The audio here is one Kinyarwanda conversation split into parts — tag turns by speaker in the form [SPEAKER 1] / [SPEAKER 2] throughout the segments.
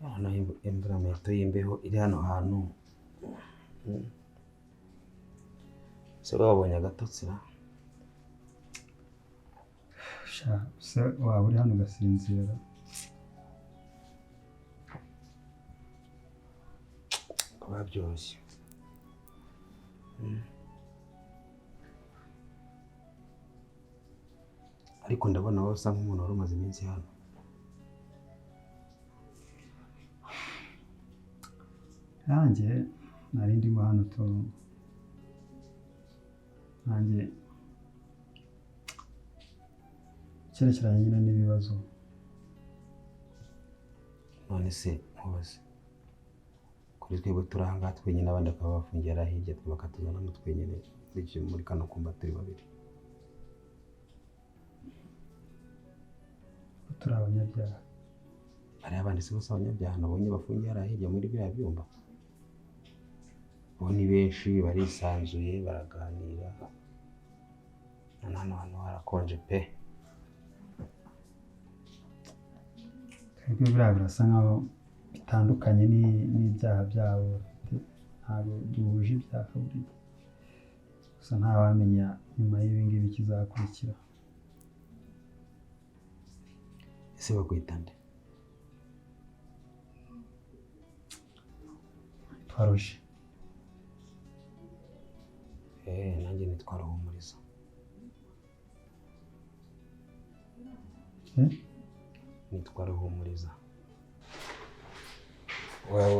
[SPEAKER 1] Noneho imvura y'imbeho iri hano hantu. Se wabonye agatotsi ra?
[SPEAKER 2] Sha, se waba uri hano ugasinzira?
[SPEAKER 1] Kuba byoroshye. Ariko ndabona wowe usa nk'umuntu wari umaze iminsi hano.
[SPEAKER 2] Nanjye nari ndimo hano tu, nanjye icyerekeranye nyine n'ibibazo.
[SPEAKER 1] None se nkubaze, kuri twebwe turi aha ngaha twenyine, abandi bakaba bafungiye hariya hirya, twe bakatuzana hano twenyine muri kano kumba turi babiri.
[SPEAKER 2] Turi abanyabyaha.
[SPEAKER 1] Hariya abandi si bose abanyabyaha nabonye bafungiye hariya hirya muri biriya byumba. Bo ni benshi, barisanzuye, baraganira. Hano hantu harakonje pe.
[SPEAKER 2] Twebwe biriya birasa nkaho bitandukanye n'ibyaha byabo bafite, ntabwo duhuje ibyaha buriya. Gusa ntawamenya nyuma y'ibi ngibi ikizakurikira.
[SPEAKER 1] Ese bakwita nde?
[SPEAKER 2] Twaruje.
[SPEAKER 1] Nanjye nitwa Ruhumuriza. Nitwa Ruhumuriza.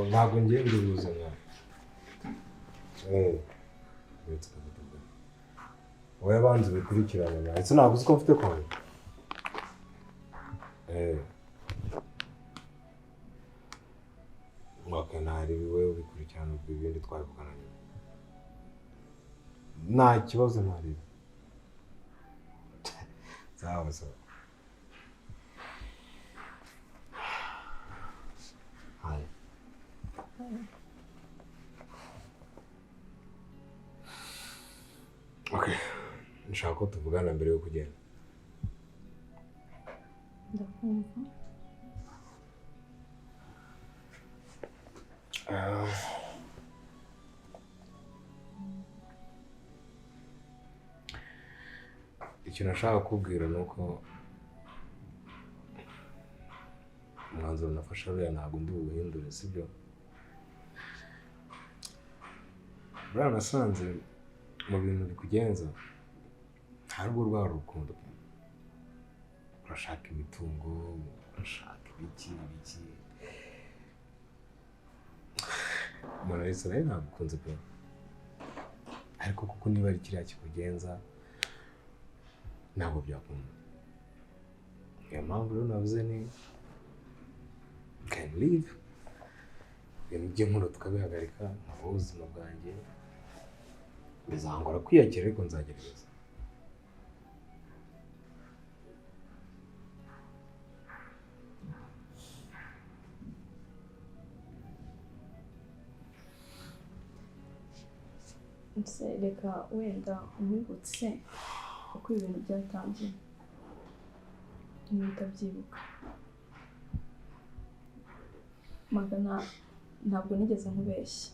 [SPEAKER 3] Ntabwo ngiye ndibuze mwana. Wowe abanza ubikurikirane nawe. Ese ntabwo uzi ko mfite konti? Okay, ntari wowe ubikurikirana, ubwo ibindi twabivugana nyuma. Nta kibazo ntari. Sawa sawa. Haya. Okay. Nshaka ko tuvugana mbere yo kugenda.
[SPEAKER 4] Ndakumva.
[SPEAKER 3] Ikintu nashaka kukubwira ni uko umwanzuro nafashe ruriya ntabwo ndi buwuhindure, sibyo? Buriya nasanze mu bintu bikugenza nta nubwo rwaba urukundo pe. Urashaka imitungo, urashaka ibiki ibiki. Umuntu wese nawe ntagukunze pe, ariko kuko niba ari kiriya kikugenza ntabwo byakunda. Niyo mpamvu rero navuze ni can live, ibintu by'inkuru tukabihagarika, nkabaho ubuzima bwanjye. Bizangora kwiyakira ariko nzagerageza.
[SPEAKER 4] Ese reka wenda nkwibutse uko ibintu byatangiye, niba utabyibuka. Magana ntabwo nigeze nkubeshya.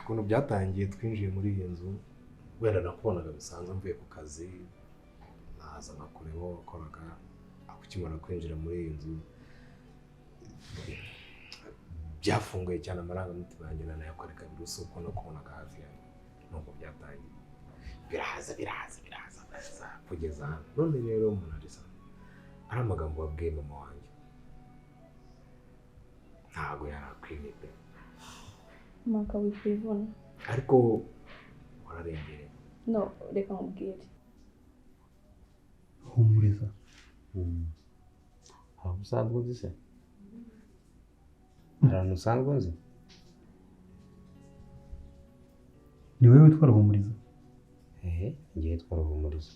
[SPEAKER 3] Ukuntu byatangiye, twinjiye muri iyi nzu, wenda nakubonaga bisanzwe mvuye ku kazi, naza nkakureba aho wakoraga. Ukimara kwinjira muri iyi nzu byafunguye cyane amarangamutima yanjye, nanayakwereka birusi uko nakubonaga hafi yanjye. Nuko byatangiye biraza biraza biraza biraza kugeza hano. None rero Monalisa, ari amagambo wabwiye mama wanjye ntabwo yari akwiriye pe.
[SPEAKER 4] Maka wikwivuna.
[SPEAKER 3] Ariko wararengereye.
[SPEAKER 4] No, reka nkubwire.
[SPEAKER 2] Humuriza.
[SPEAKER 1] Hari usanzwe uzi se? Hari ahantu usanzwe uzi?
[SPEAKER 2] Ni wowe witwa Ruhumuriza?
[SPEAKER 1] Njye witwa Ruhumuriza.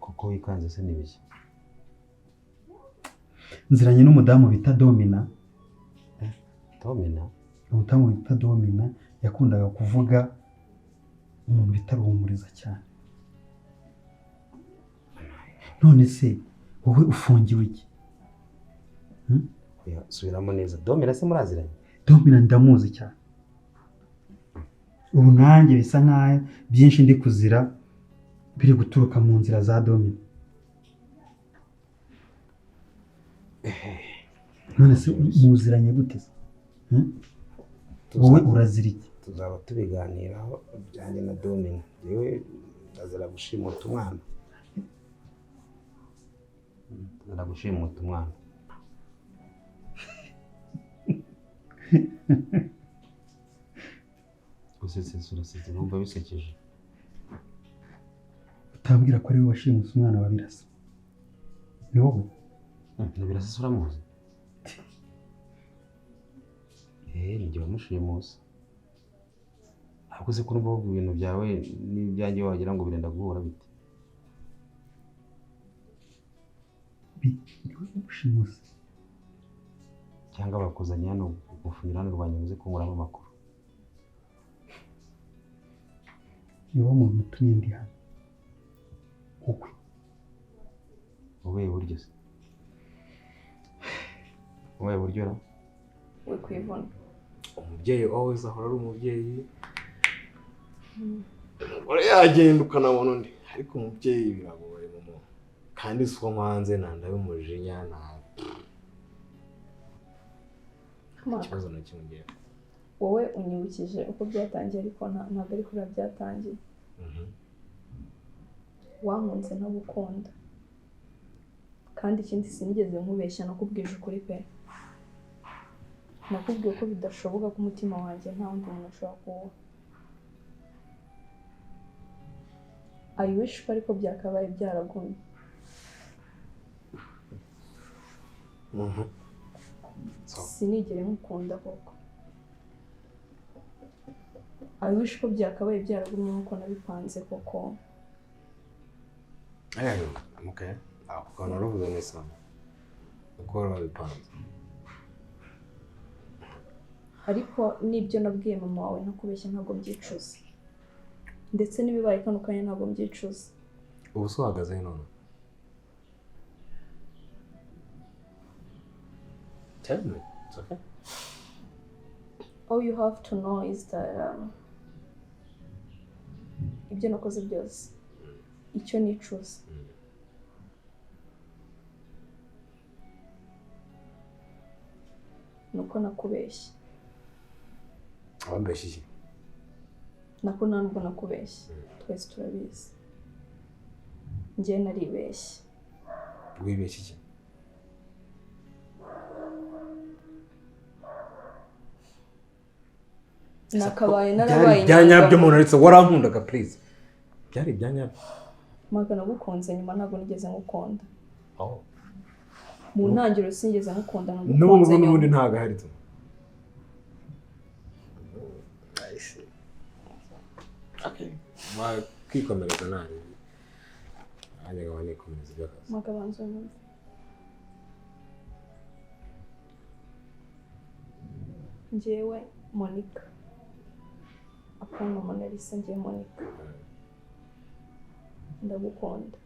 [SPEAKER 1] Kuko wikanze se n'ibiki?
[SPEAKER 2] Nziranye n'umudamu bita Domina.
[SPEAKER 1] Domina?
[SPEAKER 2] Umudamu bita Domina yakundaga kuvuga umuntu bita Ruhumuriza cyane. None se wowe ufungiwe iki?
[SPEAKER 1] Oya, subiramo neza. Domina se muraziranye?
[SPEAKER 2] Domina ndamuzi cyane. Ubu nanjye bisa nkaho byinshi ndi kuzira biri guturuka mu nzira za Domina. None se muziranye gute se? Wowe urazira iki?
[SPEAKER 1] Tuzaba tubiganiraho ibyanjye na Domina. Yewe ndazira gushimuta umwana. Ndazira gushimuta umwana. Usetse urasetse numva bisekeje.
[SPEAKER 2] Utambwira ko ari wowe washimuse umwana wa Birasa. Ni wowe?
[SPEAKER 1] Ni Birasa uramuzi? Ni jye wamushimuse. Ahubwo se ko numva uvuga ibintu byawe n'ibyanjye wagira ngo birenda guhura bite?
[SPEAKER 2] Ni wowe wamushimuse?
[SPEAKER 1] Cyangwa bakuzanye hano gufunyira hano rwanjye uze kunkuramo amakuru.
[SPEAKER 2] Ni wowe muntu utumye ndi hano. Wowe.
[SPEAKER 1] Ubuhe buryo se? Ubuhe buryo ra?
[SPEAKER 4] We kwivuna.
[SPEAKER 3] Umubyeyi always ahora ari umubyeyi. Umugore yagenda ukanabona undi, ariko umubyeyi biragoye mu kandi si uko nkwanze nta umujinya nta ikibazo na kimwe ngewe.
[SPEAKER 4] Wowe unyibukije uko byatangiye ariko ntabwo ari kuriya byatangiye. Wankunze ntagukunda. Kandi ikindi sinigeze nkubeshya nakubwije ukuri pe. Nakubwiye ko bidashoboka ko umutima wanjye nta wundi muntu ushobora kuwuha. I wish ko ariko byakabaye byaragumye. Sinigere nkukunda koko. I wish ko byakabaye byaragumye nkuko nabipanze koko.
[SPEAKER 3] Okay. Ako kantu waravuze neza. Uko wari wabipanze.
[SPEAKER 4] Ariko n'ibyo nabwiye mama wawe ntakubeshya ntabwo mbyicuza. Ndetse n'ibibaye kano kanya ntabwo mbyicuza.
[SPEAKER 3] Ubu se uhagaze he none? Tell me, it's okay.
[SPEAKER 4] All you have to know is that ibyo nakoze byose icyo nicuza nuko nakubeshye.
[SPEAKER 3] Wambeshye iki?
[SPEAKER 4] Nako ntabwo nakubeshye, twese turabizi. Njye naribeshye.
[SPEAKER 3] Wibeshye iki?
[SPEAKER 4] Nakabaye narabaye
[SPEAKER 3] ibya nyabyo umuntu aretse warankundaga please. Byari ibya nyabyo.
[SPEAKER 4] Maka nagukunze nyuma ntabwo nigeze ngukunda. Mu ntangiriro sinigeze ngukunda nagukunze
[SPEAKER 3] nyuma. N'ubundi ntabwo ahari tu. Okay. Kwikomereza nabi. Nanjye nkaba nikomereza iby'akazi.
[SPEAKER 4] Maka banza unyumve. Njyewe Monica. Apana Mona Lisa, njyewe Monica. Ndagukunda.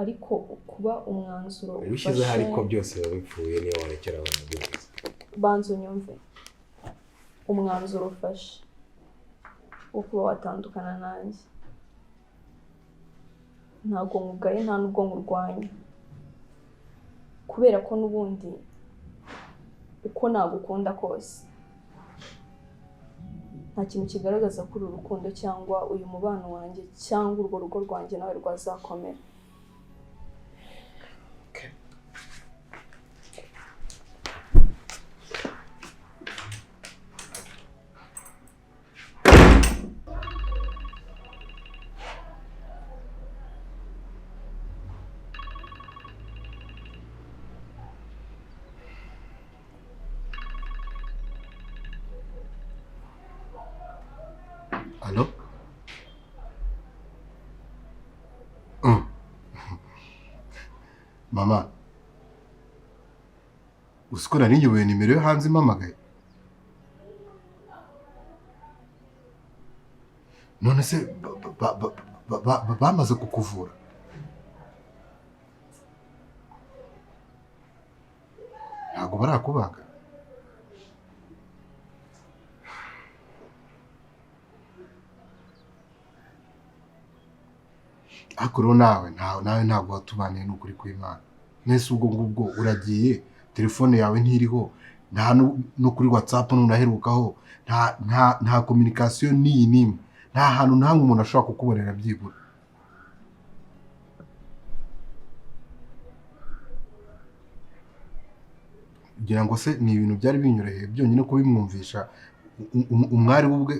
[SPEAKER 4] Ariko kuba umwanzuro
[SPEAKER 3] ubishyize ariko byose biba bipfuye niyo warekera abantu byose.
[SPEAKER 4] Banza unyumve. Umwanzuro ufashe wo kuba watandukana nanjye. Ntabwo nkugaye nta nubwo nkurwanya. Kubera ko n'ubundi uko nagukunda kose nta kintu kigaragaza ko uru rukundo cyangwa uyu mubano wanjye cyangwa urwo rugo rwanjye nawe rwazakomera.
[SPEAKER 5] Allô? Mama, uzi ko nari nyoboye nimero yo hanze impamagaye? None se bamaze kukuvura? barakubaga. Ariko rero nawe ntabwo watubaniye n'ukuri kw'Imana. Nese ubwo ngubwo uragiye, telefone yawe ntiriho, nta no kuri WhatsApp ntunaherukaho, nta communication n'iyi n'imwe, nta hantu nta umuntu ashobora kukubonera byibura. Kugira ngo se ni ibintu byari binyoroheye byonyine kubimwumvisha umwari w'ubwe.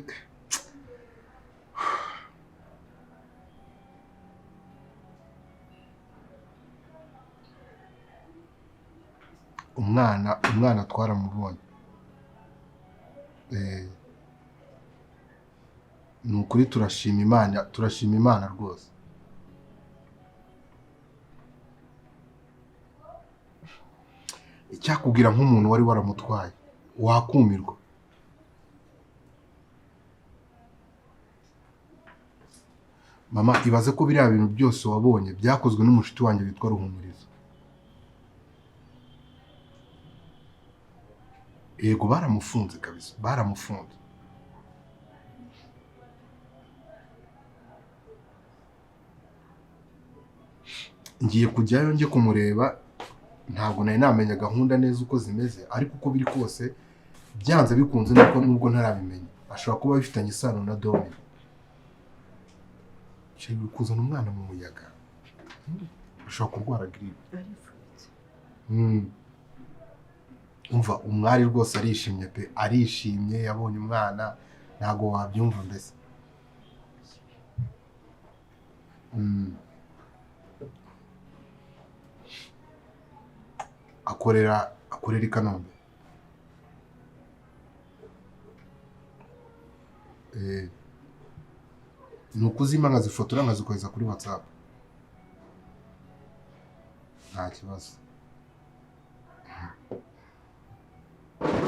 [SPEAKER 5] Umwana twaramubonye. Ni ukuri turashima Imana rwose. Icyakubwira nk'umuntu wari waramutwaye wakumirwa. Mama, ibaze ko biriya bintu byose wabonye byakozwe n'umushuti wanjye witwa Ruhumuriza. Yego baramufunze kabisa, baramufunze. Ngiye kujyayo njye kumureba, ntabwo nari namenya gahunda neza uko zimeze, ariko uko biri kose byanze bikunze nuko nubwo ntarabimenya ashobora kuba bifitanye isano na Domino. Sheri, kuzana umwana mu muyaga ashobora kurwara grippe. Umva umwari rwose arishimye pe, arishimye yabonye umwana, ntago wabyumva mbese. Akorera i Kanombe. Ni ukuzima nkazifotora nkazikohereza kuri WhatsApp. Nta kibazo.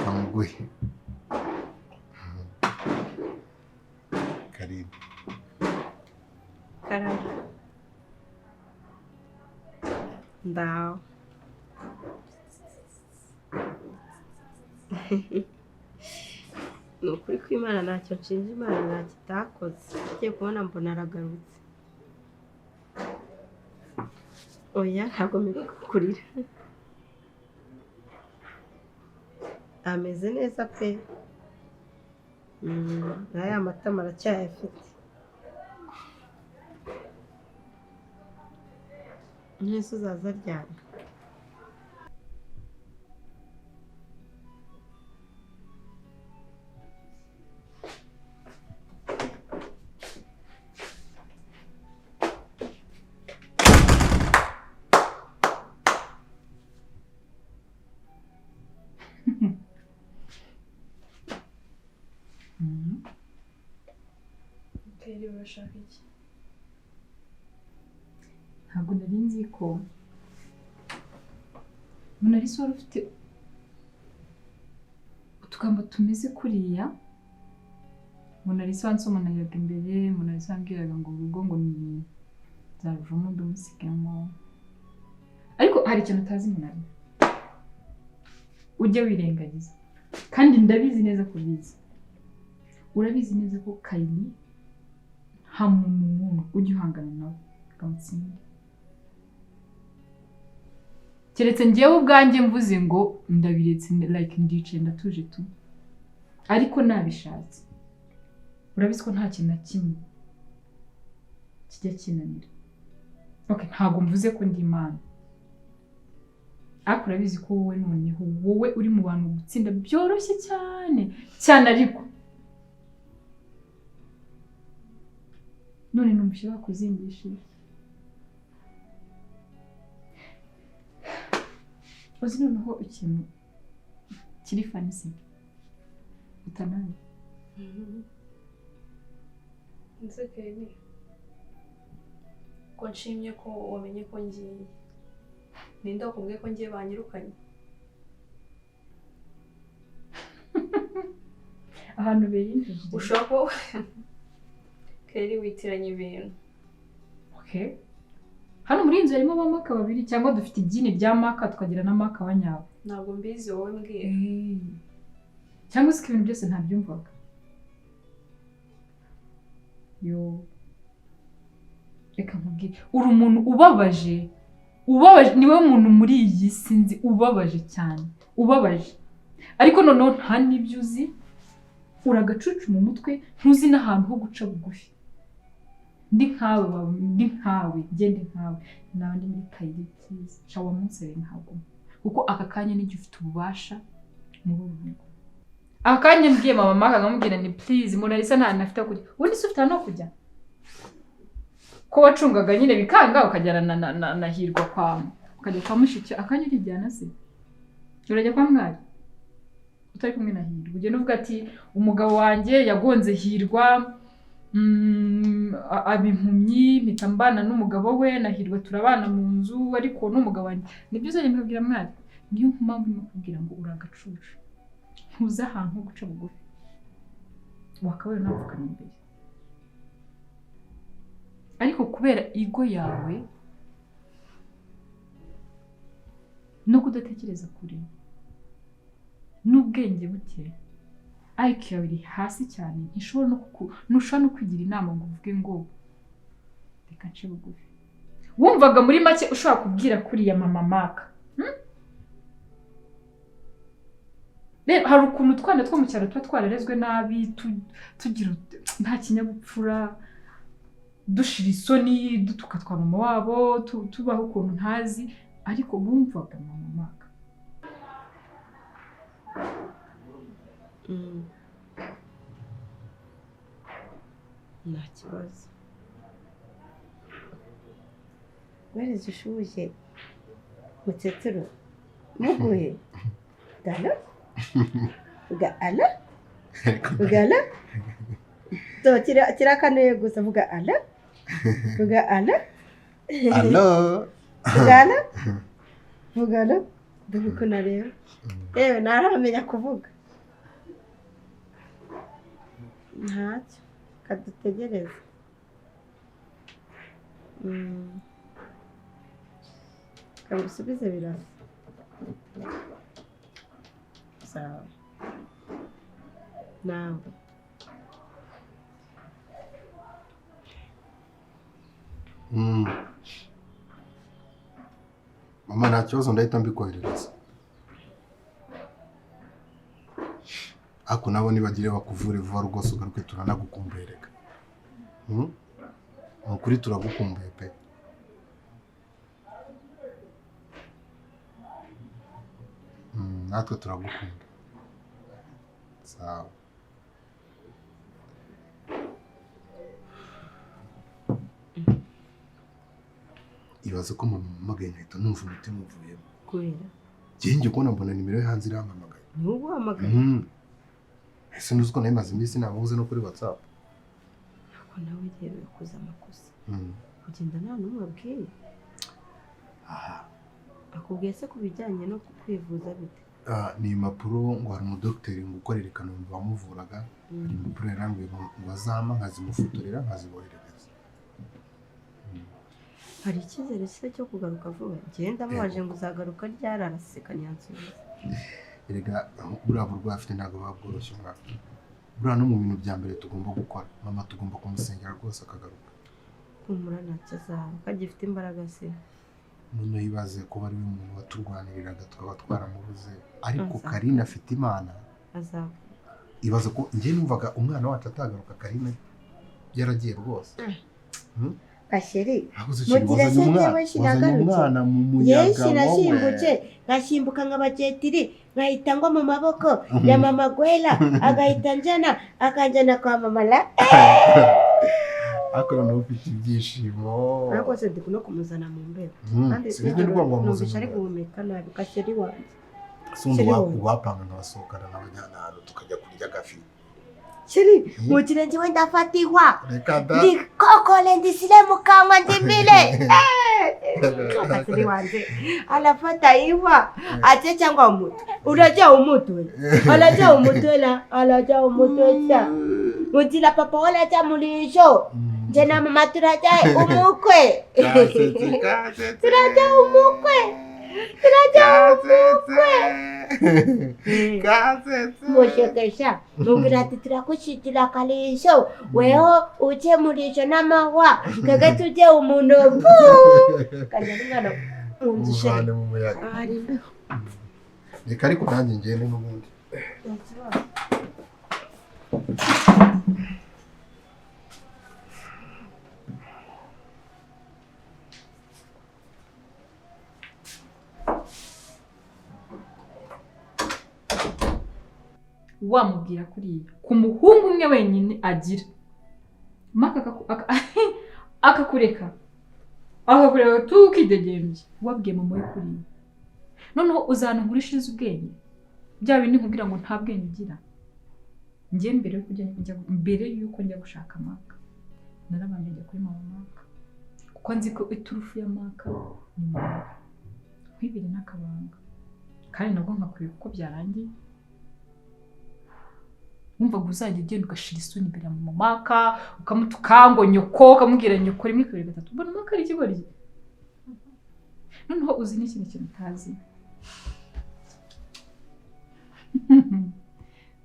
[SPEAKER 5] Kamuguhe. Karibu.
[SPEAKER 6] Karabo. Ndaho. Ni ukuri ko Imana ntacyo nshinja, Imana ntacyo itakoze. Ngiye kubona mbona aragarutse. Oya, ntabwo mperuka kurira. Ameze neza pe. N'aya matama aracyayafite. Mwese uzaza aryamye.
[SPEAKER 4] Kayiri, urashaka iki?
[SPEAKER 7] Ntabwo nari nzi ko Monalisa wari ufite utugambo tumeze kuriya. Monalisa wansomaniraga imbere, Monalisa wambwiraga ngo urugo ngo ni nzaruvamo ndumusigamo. Ariko hari ikintu utazi Monalisa, ujye wirengagiza, kandi ndabizi neza ko ubizi. Urabizi neza ko Kayiri nta muntu n'umwe ujya uhangana nawe amutsinde, keretse njyewe ubwanjye mvuze ngo ndabiretse, like ndicaye ndatuje tu, ariko nabishatse. Urabizi ko nta kintu na kimwe kijya kinanira. Okay, ntabwo mvuze ko ndi Imana, ariko urabizi ko wowe noneho wowe uri mu bantu gutsinda byoroshye cyane cyane, ariko none numvise bakuzingishije. Uzi noneho ikintu kiri fancy utanazi?
[SPEAKER 4] Nzi Kayiri, ko nshimye ko wamenye ko ngiye. Ninde wakubwiye ko ngiye banyirukanye?
[SPEAKER 7] Ahantu beyinjije.
[SPEAKER 4] Ushobora kuba Kayiri witiranya ibintu.
[SPEAKER 7] Okay. Hano muri inzu harimo abamaka babiri, cyangwa dufite ibyini bya maka tukagira na maka wa nyawe.
[SPEAKER 4] Ntabwo mbizi, wowe mbwira.
[SPEAKER 7] Cyangwa se ko ibintu byose ntabyumvaga. Yo, reka nkubwire, uri umuntu ubabaje, ubabaje, niwe muntu muri iyi si nzi ubabaje cyane, ubabaje. Ariko noneho nta n'ibyo uzi, uri agacucu mu mutwe, ntuzi n'ahantu ho guca bugufi. Ndi nkawe, ndi nkawe, ngende nkawe, nawe ndi muri Kayiri please, sha wamunsebe nkaguma. Kuko aka kanya nijye ufite ububasha muri uru rugo. Aka kanya mbwiye mama Mark nkamubwira ni please, Mona Lisa nta hantu afite ho kujya. Ubundi se ufite ahantu ho kujya? Ko wacungaga nyine bikanga ukajyana na Hirwa kwa, ukajya kwa mushiki, akanya urijyana se? Urajya kwa mwari utari kumwe na Hirwa, ugenda uvuga ati umugabo wanjye yagonze Hirwa, aba impumyi, mpita mbana n'umugabo we na Hirwa turabana mu nzu, ariko n'umugabo wanjye. Nibyo uzajya mbibwira mwari. Niyo mpamvu ndimo kubwira ngo uri agacucu, ntuzi ahantu ho guca bugufi, wakabaye unapfukamye imbere. Ariko kubera ego yawe no kudatekereza kure n'ubwenge buke, IQ yawe iri hasi cyane, ntishobora no ntushobora no kwigira inama ngo uvuge ngo reka nce bugufi. Wumvaga muri make ushobora kubwira kuriya mama Mark. Rero hari ukuntu utwana two mu cyaro tuba twararezwe nabi, tugira nta kinyabupfura, dushira isoni, dutuka twa mama wabo, tubaho ukuntu ntazi, ariko bumvaga mama Mark.
[SPEAKER 6] Nta kibazo. Wereze ushuje mukecuru muguhe dalo vuga ala vuga ala to kirakanuye gusa vuga ala vuga ala
[SPEAKER 5] alo
[SPEAKER 6] vuga ala vuga ala dore uko nareba yewe ntaramenya kuvuga ntacyo kadutegereze. Kamusubize birasa. Sawa. Nawe.
[SPEAKER 5] Mama nta kibazo ndahita mbikoherereza. Ako nabo nibagire bakuvure vuba rwose ugaruke turanagukumbuye reka. Ukuri turagukumbuye pe. Natwe turagukunda. Sawa. Ibaze ko mama mpamagaye nkahita numva umutima uvuyemo.
[SPEAKER 6] Kubera?
[SPEAKER 5] Njye kubona mbona nimero ye hanze irampamagaye.
[SPEAKER 6] Ntuguhamagaye?
[SPEAKER 5] Ese ntuzi ko nayimaze iminsi namubuze no kuri WhatsApp.
[SPEAKER 6] Ariko nawe rero yakoze amakosa. Kugenda nta n'umwe abwiye.
[SPEAKER 5] Aha.
[SPEAKER 6] Akubwiye se ku bijyanye no kwivuza bite?
[SPEAKER 5] Ni impapuro ngo hari umudogiteri ngo ukorera i Kanombe wamuvuraga, hari impapuro yarambwiye ngo azampa nkazimufotorera nkaziboherereza.
[SPEAKER 6] Hari icyizere se cyo kugaruka vuba? Ngenda mubaje ngo uzagaruka ryari araseka ntiyansubiza.
[SPEAKER 5] Erega buriya burwayi afite ntabwo buba bworoshye umwana. Buriya no mu bintu bya mbere tugomba gukora, mama tugomba kumusengera rwose akagaruka.
[SPEAKER 6] Humura ntacyo azaba, ko agifite imbaraga se.
[SPEAKER 5] Noneho ibaze kuba ari we muntu waturwaniriraga tukaba twaramubuze, ariko Karine afite Imana. Ibaze ko njye numvaga umwana wacu atagaruka Karine yaragiye rwose.
[SPEAKER 6] Gasheri, mugira se njyewe sinagarutse, yewe sinasimbutse, nkasimbuka nka bajetiri, nkahita ngwa mu maboko ya mama Gwela, agahita njyana, akanjyana kwa mama la.
[SPEAKER 5] Ariko noneho ufite ibyishimo.
[SPEAKER 6] Ariko se ndi no kumuzana mu mbeho. Kandi numvise ari guhumeka nabi, Gasheri wanjye.
[SPEAKER 5] Sundi wapanga nkabasohokana n'abajyana ahantu tukajya kurya agafi.
[SPEAKER 6] Sheri, mugira njyewe ndafatirwa. Ndi kokole ndisile mukanywa ndimile. Gasheri wanjye anafata iwa aje cyangwa umutwe. Urajya umutwe. Arajya umutwe la, arajya umutwe cha. Mugira papa wala mulisho. Nje na mama turajya umukwe. Turajya umukwe. Turajya mu bukwe. Mushekesha mubwira ati turakushyikira akarisho, weho ukemurisha n'amahwa, twebwe tujye umunovu. Kajya n'umwana mu nzu
[SPEAKER 5] Umuvane mu muyaga.
[SPEAKER 6] Hari imbeho.
[SPEAKER 5] Reka ariko nanjye ngende n'ubundi.
[SPEAKER 7] Wamubwira kuriya ku muhungu umwe wenyine agira maka akakureka akakureka tukidegembye wabwiye mama we kuriya. Noneho uzana nkurishiriza ubwenge bya bindi nkubwira ngo nta bwenge ugira. Njye mbere yo kujya mbere yuko njya gushaka maka narabanje njya kuri mama maka, kuko nzi ko iturufu ya maka ni mama nkwibiri n'akabanga, kandi nabwo nkakwiye kuko byarangiye. Wumvaga uzajya ugenda ugashira isoni imbere ya mama maka, ukamutuka ngo nyoko, ukamubwira nyoko rimwe kabiri gatatu, mbona maka ari ikigoryi. Noneho uzi n'ikindi kintu utazi.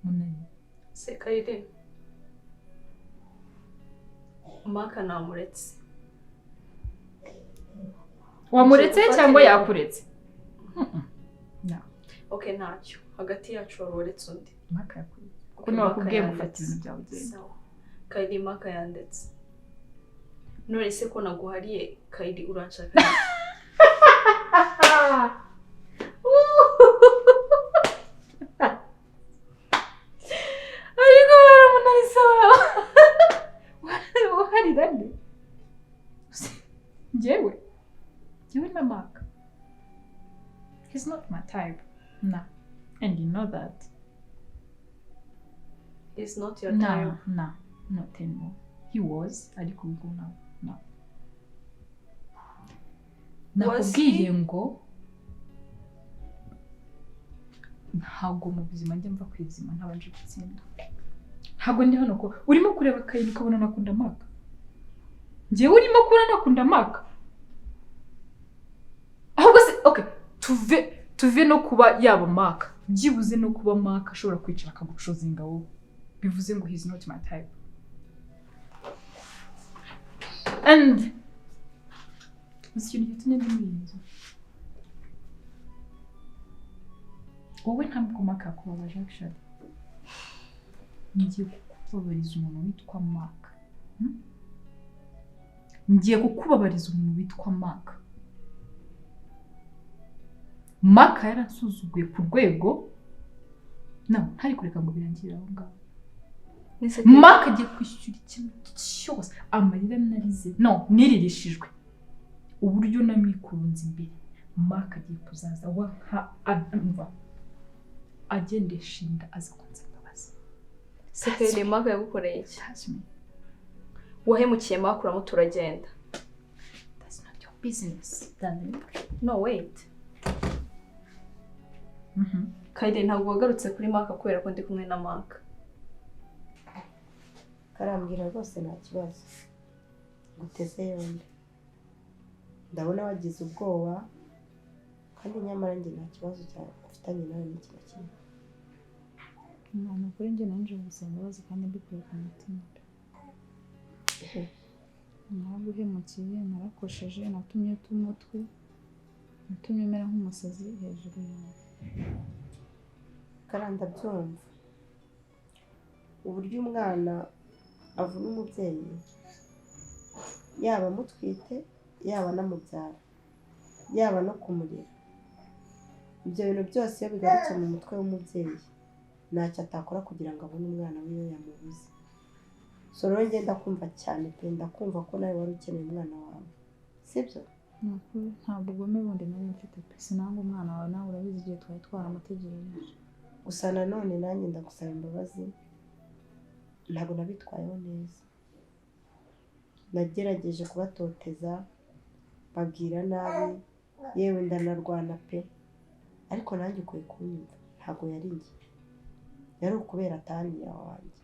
[SPEAKER 7] Munani
[SPEAKER 4] Sekayire, Maka namuretse.
[SPEAKER 7] Wamuretse cyangwa yakuretse?
[SPEAKER 4] Okay, ntacyo hagati yacu waruretse undi.
[SPEAKER 7] Maka yakuretse kuko niba wakubwiye gufata ibintu byawe ugenda.
[SPEAKER 4] Kayiri Maka yandetse. None se ko naguhariye Kayiri uranshaka?
[SPEAKER 7] Ariko baramunarisa waharira nde? Njyewe na Maka. He's not my type. Nah. And you know that.
[SPEAKER 4] He's not your type.
[SPEAKER 7] Nah, not anymore. He was, ariko ubu now. No. Nakubwiye ngo ntabwo mu buzima njya mva kwizima ntabanje gutsinda. Ntabwo ndi hano ko urimo kureba Kayini ukabona nakunda Maka. Njyewe urimo kubona nakunda Maka. Ahubwo se okay, tuve no kuba yaba Maka. Byibuze no kuba Maka ashobora kwicara akagucozinga wowe. Bivuze ngo he's not my type. And uzi ikintu gitumye ndi muri iyi nzu? Wowe ntabwo Maka yakubabaje actually. Ngiye kukubabariza umuntu witwa Maka. Ngiye kukubabariza umuntu witwa Maka. Maka yaransuzuguye ku rwego no ntari kureka ngo birangire aho ngaho. Maka agiye kwishyura ikintu cyose, amarira narize no niririshijwe uburyo namwikunze imbere. Maka agiye kuzaza wa agendesha inda aza kunsaba imbabazi.
[SPEAKER 4] Sekayire Maka yagukoreye iki? Wahemukiye Maka uramutura turagenda.
[SPEAKER 7] That's not your business, darling.
[SPEAKER 4] No wait. Kayire ntabwo wagarutse kuri Maka kubera ko ndi kumwe na Maka.
[SPEAKER 6] Karambwira rwose nta kibazo. Guteze yombi. Ndabona wagize ubwoba kandi nyamara njye nta kibazo mfitanye nawe n'iki na kimwe.
[SPEAKER 8] Mwana kuri njye nanje gusaba imbabazi kandi mbikuye ku mutima. Naraguhemukiye, narakosheje, natumye umutwe, natumye umera nk'umusazi hejuru yawe.
[SPEAKER 6] Karanda byumva. Uburyo umwana avuna umubyeyi, yaba amutwite, yaba anamubyara, yaba no kumurera. Ibyo bintu byose iyo bigarutse mu mutwe w'umubyeyi ntacyo atakora kugira ngo abone umwana wiwe yamubuze. So rero njye ndakumva cyane pe, ndakumva ko nawe wari ukeneye umwana wawe, sibyo?
[SPEAKER 8] Nta bugome bundi nari mfite pe, sinanga umwana wawe, nawe urabizi igihe twari twaramutegereje.
[SPEAKER 6] Gusa nanone nanjye ndagusaba imbabazi, ntabwo nabitwayeho neza. Nagerageje kubatoteza, babwira nabi, yewe ndanarwana pe, ariko nanjye ukwiye kunyumva, ntabwo yari njye, yari ukubera Taniya wanjye,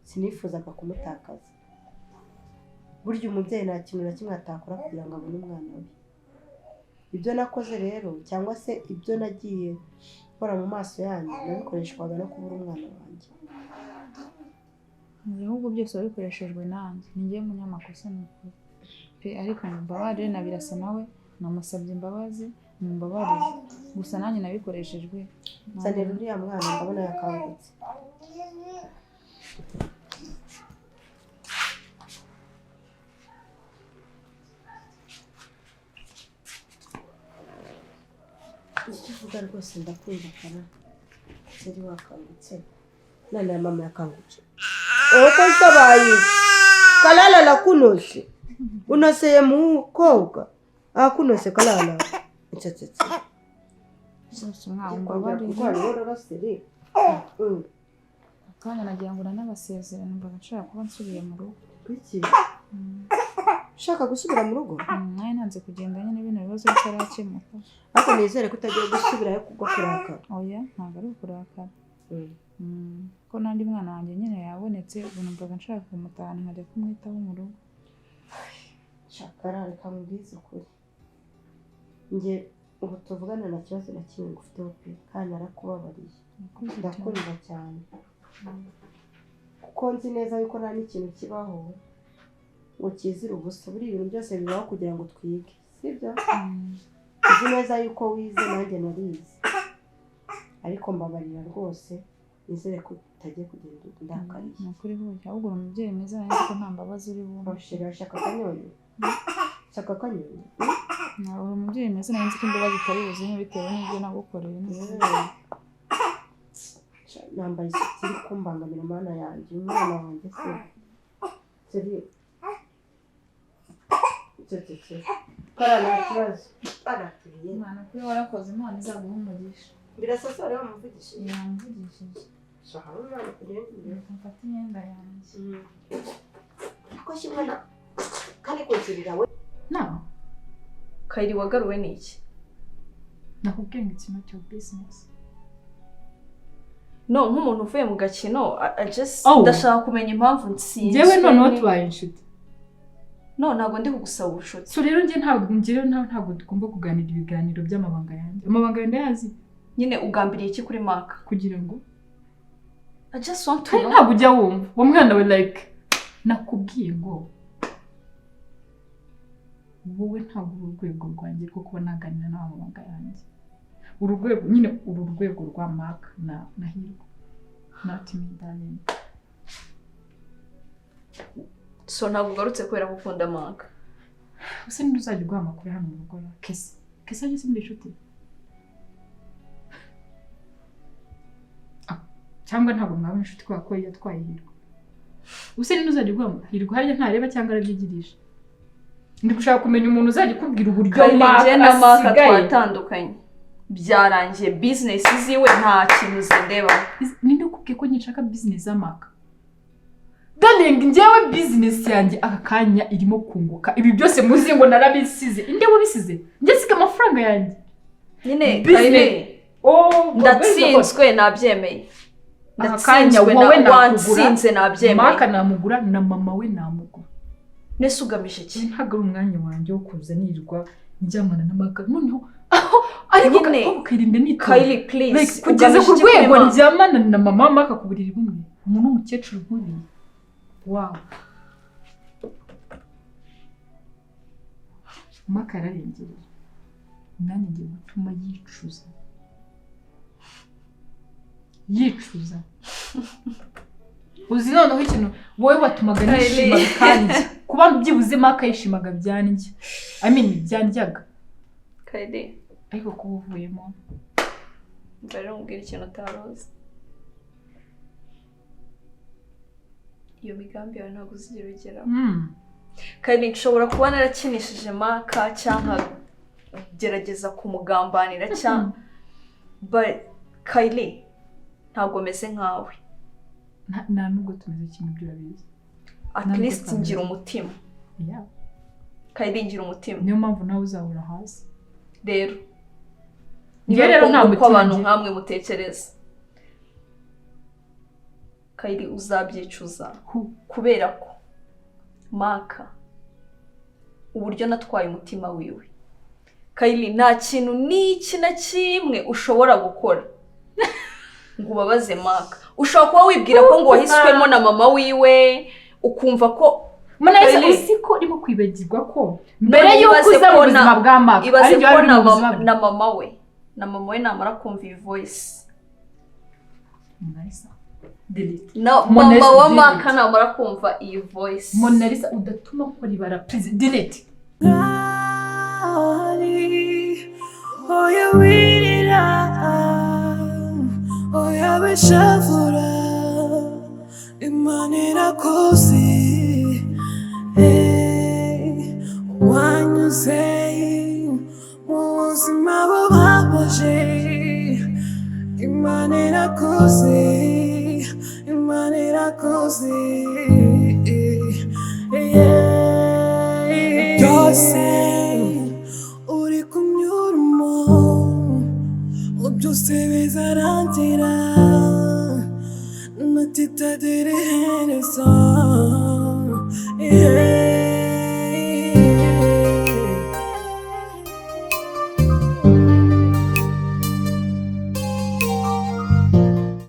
[SPEAKER 6] sinifuzaga kumutakaza. Burya umubyeyi nta kintu na kimwe atakora kugira ngo abone umwana we. Ibyo nakoze rero cyangwa se ibyo nagiye nkora mu maso yanyu nabikoreshwaga no kubura umwana wanjye.
[SPEAKER 8] Ahubwo byose wabikoreshejwe nanjye, ni njyewe munyamakosa ni ukuri pe, ariko mumbabarire na Birasa nawe namusabye imbabazi, mumbabarire gusa nanjye nabikoreshejwe.
[SPEAKER 6] Nzanira uriya mwana ndabona yakangutse. Icyo uvuga rwose ndakumva kana seri wakangutse none ya mama yakangutse oko shabaye kalala la kunose unoseye mukobwa akunose kalala ncecetse
[SPEAKER 8] akanya nagira ngo nanabasezere, numvaga nshaka kuba nsubiye mu rugo.
[SPEAKER 6] Kuki ushaka gusubira mu rugo?
[SPEAKER 8] Nawe nanze kugenda nyine bino bibazo bitarakemuka.
[SPEAKER 6] Ariko nizere ko utagiye gusubirayo kubwo kurakara.
[SPEAKER 8] Oya ntabwo ari ukurakara, ko n'andi mwana wanjye nyine yabonetse, ubu numvaga nshaka kumutahana nkajya kumwitaho mu rugo.
[SPEAKER 6] Shakara reka nkubwize ukuri, njye ubu tuvugana nta kibazo na kimwe ngufiteho pe, kandi narakubabariye, ndakumva cyane kuko nzi neza yuko nta n'ikintu kibaho ngo kizire ubusa. Buri ibintu byose bibaho kugira ngo twige, sibyo? Nzi neza yuko wize nanjye narize, ariko mbabarira rwose, nizere ko utagiye kugenda ndakariye.
[SPEAKER 8] Ni ukuri burya ahubwo uri umubyeyi mwiza, nanjye ko nta mbabazi uri bumpe.
[SPEAKER 6] Shaka akanyonyo, shaka akanyonyo.
[SPEAKER 8] Uri umubyeyi mwiza, nanjye ko imbabazi utari buzime bitewe n'ibyo nagukoreye.
[SPEAKER 6] Nambaye isuti iri kumbangamira mana yanjye, umwana wanjye se seri cecetse kara nta kibazo araturiye.
[SPEAKER 8] Imana kuri warakoze, Imana izaguha umugisha.
[SPEAKER 6] Birasa se wari wamuvugishije?
[SPEAKER 8] Yamvugishije.
[SPEAKER 6] Shaka umwana kugira ngo
[SPEAKER 8] mfate imyenda yanjye.
[SPEAKER 6] Ko kimwana kandi kunzirira we.
[SPEAKER 7] No.
[SPEAKER 4] Kayiri wagaruwe n'iki?
[SPEAKER 7] Nakubwiye ngo it's not your business.
[SPEAKER 4] No, nk'umuntu uvuye mu gakino, I just ndashaka kumenya impamvu nsinzwe.
[SPEAKER 7] Njyewe noneho tubaye inshuti.
[SPEAKER 4] No, ntabwo ndi kugusaba ubucuti.
[SPEAKER 7] So rero njye ntabwo tugomba kuganira ibiganiro by'amabanga yanjye. Amabanga yanjye ndayazi.
[SPEAKER 4] Nyine ugambiriye iki kuri Mark?
[SPEAKER 7] Kugira ngo
[SPEAKER 4] I just want to know.
[SPEAKER 7] Ntabwo ujya wumva uwo mwana we like nakubwiye ngo wowe ntabwo uri urwego rwanjye rwo kuba naganira nawe amabanga yanjye. Uru rwego nyine, uru rwego rwa Mark na Hirwa. Not me darling.
[SPEAKER 4] So ntabwo ugarutse kubera ko ukunda Mark?
[SPEAKER 7] Ese ninde uzajya uguha amakuru hano mu rugo? Kesa. Kesa ageze muri inshuti? Cyangwa ntabwo mwaba inshuti kubera ko yatwaye Hirwa. Use ninde uzajya uguha Hirwa harya ntareba cyangwa arabyigirisha? Ndi gushaka kumenya umuntu uzajya ukubwira uburyo Mark asigaye.
[SPEAKER 4] Twatandukanye byarangiye, business ziwe nta kintu zindeba.
[SPEAKER 7] Ninde ukubwiye ko nshaka business za Mark? Darling, njyewe business yanjye aka kanya irimo kunguka. Ibi byose muzi ngo narabisize. Inde wabisize? Njye siga amafaranga yanjye.
[SPEAKER 4] Nyine Kayiri, ndatsinzwe nabyemeye.
[SPEAKER 7] Akanya wowe
[SPEAKER 4] wansinze nabyemeye.
[SPEAKER 7] Mark namugura na mama we namugura.
[SPEAKER 4] Nese ugamije iki?
[SPEAKER 7] Ntabwo ari umwanya wanjye wo kuza nirwa njyamana na Mark. Noneho aho ariko ukirinda nito.
[SPEAKER 4] Kayiri please,
[SPEAKER 7] kugeza ku rwego njyamana na mama Mark ku buriri bumwe. Umuntu w'umukecuru nk'uriya. Wow. Mark ararengereye. Nanjye ngiye gutuma yicuza. Yicuza. Uzi noneho ikintu wowe watumaga nishima kandi kuba byibuze Mark yishimaga byanjye. I mean byanjyaga.
[SPEAKER 4] Kayiri
[SPEAKER 7] ariko kuba uvuyemo
[SPEAKER 4] mbere umbwira ikintu utaroza. Iyo migambi yawe ntabwo uzigera ugeraho. Kayiri nshobora kuba narakinishije Mark cyangwa gerageza kumugambanira cyangwa but Kayiri ntabwo meze nkawe.
[SPEAKER 7] Nta nubwo tumeze kimwe ibyo urabizi.
[SPEAKER 4] At least ngira umutima.
[SPEAKER 7] Yeah.
[SPEAKER 4] Kayiri ngira umutima.
[SPEAKER 7] Niyo mpamvu nawe uzahora hasi.
[SPEAKER 4] Rero
[SPEAKER 7] njye rero nta mutima
[SPEAKER 4] abantu nkamwe mutekereza. Kayiri uzabyicuza kubera ko Mark uburyo natwaye umutima wiwe Kayili, nta kintu n'iki na kimwe ushobora gukora ngo ubabaze Mark. Ushobora kuba wibwira ko ngo wahiswemo na mama wiwe, ukumva ko
[SPEAKER 7] Monalisa,
[SPEAKER 4] Kayili,
[SPEAKER 7] uzi ko urimo kwibagirwa ko mbere
[SPEAKER 4] none
[SPEAKER 7] y'uko
[SPEAKER 4] ibaze
[SPEAKER 7] uza mu
[SPEAKER 4] ko
[SPEAKER 7] buzima bwa Mark
[SPEAKER 4] ibaze
[SPEAKER 7] ari
[SPEAKER 4] ko
[SPEAKER 7] wari uri
[SPEAKER 4] na
[SPEAKER 7] mu buzima
[SPEAKER 4] mama,
[SPEAKER 7] bwe.
[SPEAKER 4] na mama we namara kumva iyi voice.
[SPEAKER 7] Monalisa, delete.
[SPEAKER 4] Na
[SPEAKER 7] Monalisa,
[SPEAKER 4] mama wa
[SPEAKER 7] delete.
[SPEAKER 4] Mark namara kumva iyi voice.
[SPEAKER 7] Monalisa, udatuma ukora ibara, please delete.
[SPEAKER 9] Oya wirira, oya wishavura, Imana irakuzi. Hey, wanyuze mu buzima bubabaje, Imana irakuzi, Imana irakuzi. Yeah. Byose uri kunyuramo byose bizarangira, natitagira iherezo. Yeah.